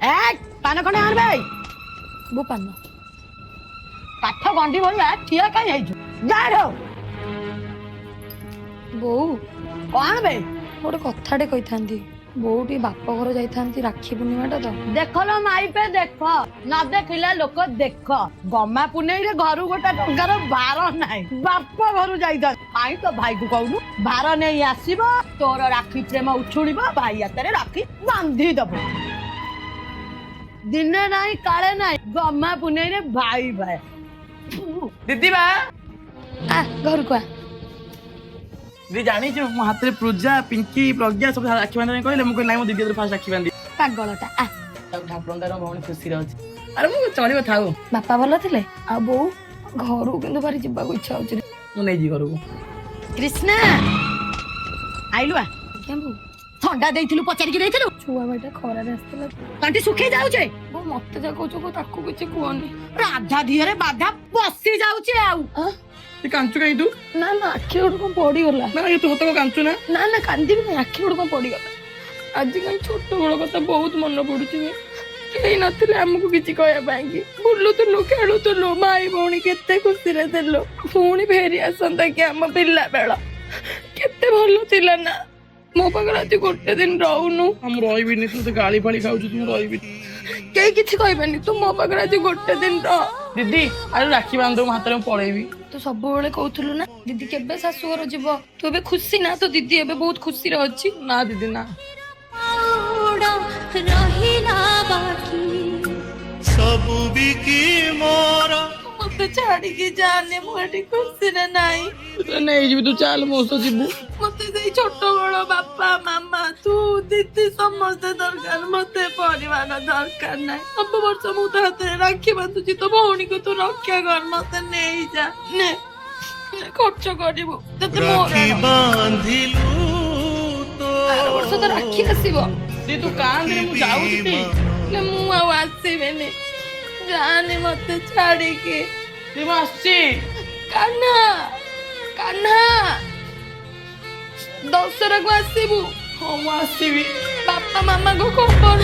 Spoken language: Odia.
ଏ ପାନ ଖଣ୍ଡେ ଆଣ ଭାଇ। ବୋଉ, ପାନ। କାଠ ଗଣ୍ଡି ଭଳିଆ ଠିଆ କାଇଁ ହେଇଛୁ? ଯା ଏଠୁ। ବୋଉ। କଣ ବେ? ଗୋଟେ କଥାଟେ କହିଥାନ୍ତି ବୋଉ, ଟିକେ ବାପ ଘର ଯାଇଥାନ୍ତି, ରାକ୍ଷୀ ପୂର୍ଣ୍ଣିମାଟା ତ। ଦେଖ ଲୋ ମାଇପେ ଦେଖ, ନ ଦେଖିଲା ଲୋକ ଦେଖ। ଗମା ପୁନେଇରେ ଘରୁ ଗୋଟେ ଟଙ୍କାର ଭାର ନାହିଁ, ବାପ ଘରୁ ଯାଇଥା। କାଇଁ ତ ଭାଇକୁ କହୁନୁ, ଭାର ନେଇ ଆସିବ, ତୋର ରାକ୍ଷୀ ପ୍ରେମ ଉଛୁଳିବ, ଭାଇ ହାତରେ ରାକ୍ଷୀ ବାନ୍ଧି ଦବ। ଦିନେ ନାହିଁ କାଳେ ନାହିଁ, ଗମା ପୁନେଇରେ ଭାଇ ଭାଇ। ଦିଦି ବା। ଆ, ଘରକୁ ଆ। ଦିଦି, ଜାଣିଛୁ, ମୋ ହାତରେ ପୂଜା, ପିଙ୍କି, ପ୍ରଜ୍ଞା ସବୁ ରାକ୍ଷୀ ବାନ୍ଧିବା ପାଇଁ କହିଲେ। ମୁଁ କହିଲି ନାଇଁ, ମୋ ଦିଦି ହାତରେ ଫାଷ୍ଟ ରାକ୍ଷୀ ବାନ୍ଧି। ପାଗଳଟା, ଆ। ଠାକୁରଙ୍କ ଦ୍ୱାରା ଭଉଣୀ ଖୁସିରେ ଅଛି। ଆରେ ମୁଁ ଚଳିବ, ଥାଉ। ବାପା ଭଲ ଥିଲେ? ଆଉ ବୋଉ, ଘରକୁ କିନ୍ତୁ ଭାରି ଯିବାକୁ ଇଚ୍ଛା ହଉଛି ରେ। ମୁଁ ନେଇଯିବି ଘରକୁ। କୃଷ୍ଣା, ଆଇଲୁ ଆ। ଆଜ୍ଞା ବୋଉ। ଥଣ୍ଡା ଦେଇଥିଲୁ, ପଚାରିକି ଦେଇଥିଲୁ? ଛୁଆ ଭାଇଟା ଖରାରେ ଆସିଥିଲା। ତଣ୍ଟି ଶୁଖେଇ ଯାଉଛେ। ବୋଉ, ମତେ ଯାହା କହୁଛ କୁହ, ତାକୁ କିଛି କୁହନି। ରାଧା ଦିହରେ ବାଧା ବସି ଯାଉଛି ଆଉ। ତୁ କାଞ୍ଚୁ କାଇଁ ତୁ? ନା ନା, ଆଖି ଗୋଟେ କଣ ପଡିଗଲା। ନା, ତୁ ସତ କଣ କାଞ୍ଚୁ ନା? ନା ନା, କାନ୍ଦିବି ନାହିଁ, ଆଖି ଗୋଟେ କଣ ପଡିଗଲା। ଆଜି କାଇଁ ଛୋଟ ବେଳ କଥା ବହୁତ ମନେ ପଡୁଛି ବେ। କେହି ନଥିଲେ ଆମକୁ କିଛି କହିବା ପାଇଁ କି। ବୁଲୁଥିଲୁ, ଖେଳୁଥିଲୁ, ଭାଇ ଭଉଣୀ କେତେ ଖୁସିରେ ଥିଲୁ। ପୁଣି ଫେରି ଆସନ୍ତା କି ଆମ ପିଲା ବେଳ, କେତେ ଭଲ ଥିଲା ନା? ମୋ ପାଖରେ ଆଜି ଗୋଟେ ଦିନ ରହୁନୁ। ମୁଁ ରହିବିନି, ତୁ ତ ଗାଳି ଫାଳି ଖାଉଛୁ ତୁ, ମୁଁ ରହିବିନି। କେହି କିଛି କହିବେନି, ତୁ ମୋ ପାଖରେ ଆଜି ଗୋଟେ ଦିନ ରହ। ଦିଦି, ଆରେ ରାକ୍ଷୀ ବାନ୍ଧୁ ମୋ ହାତରେ, ମୁଁ ପଳେଇବି। ତୁ ସବୁବେଳେ କହୁଥିଲୁ ନା, ଦିଦି କେବେ ଶାଶୁଘର ଯିବ? ତୁ ଏବେ ଖୁସି ନା? ତୋ ଦିଦି ଏବେ ବହୁତ ଖୁସିରେ ଅଛି। ନା ଦିଦି, ନା। ରହିଲା ବାକି। ସବୁ ବିକି ମୋର। ମତେ ଛାଡିକି ଯାନି, ମୁଁ ଏଠି ଖୁସିରେ ନାହିଁ। ତୋତେ ନେଇଯିବି, ତୁ ଚାଲ, ମୋ ସହ ଯିବୁ। ମତେ ସେଇ ଛୋଟ ବେଳ ବାପା, ମାମା, ତୁ, ଦିଦି ସମସ୍ତେ ଦରକାର। ମତେ ପରିବାର ଦରକାର ନାହିଁ। ସବୁ ବର୍ଷ ମୁଁ ତୋ ହାତରେ ରାକ୍ଷୀ ବାନ୍ଧୁଛି, ତୋ ଭଉଣୀକୁ ତୁ ରକ୍ଷା କର। ମତେ ନେଇଯା, ନେ ନେ, ଖର୍ଚ୍ଚ କରିବୁ ତତେ ମୋର। ରାକ୍ଷୀ ବାନ୍ଧିଲୁ ତ। ଆର ବର୍ଷ ତ ରାକ୍ଷୀ ଆସିବ। ଦିଦି, ତୁ କାନ୍ଦରେ, ମୁଁ ଯାଉଛି ଟି। ନା, ମୁଁ ଆଉ ଆସିବିନି, ଯାନି ମତେ ଛାଡିକି। ଦିଦି, ମୁଁ ଆସୁଛି। କାହ୍ନା, କାହ୍ନା, ଦଶହରାକୁ ଆସିବୁ? ହଁ, ମୁଁ ଆସିବି। ବାପା ମାମାକୁ ଖବର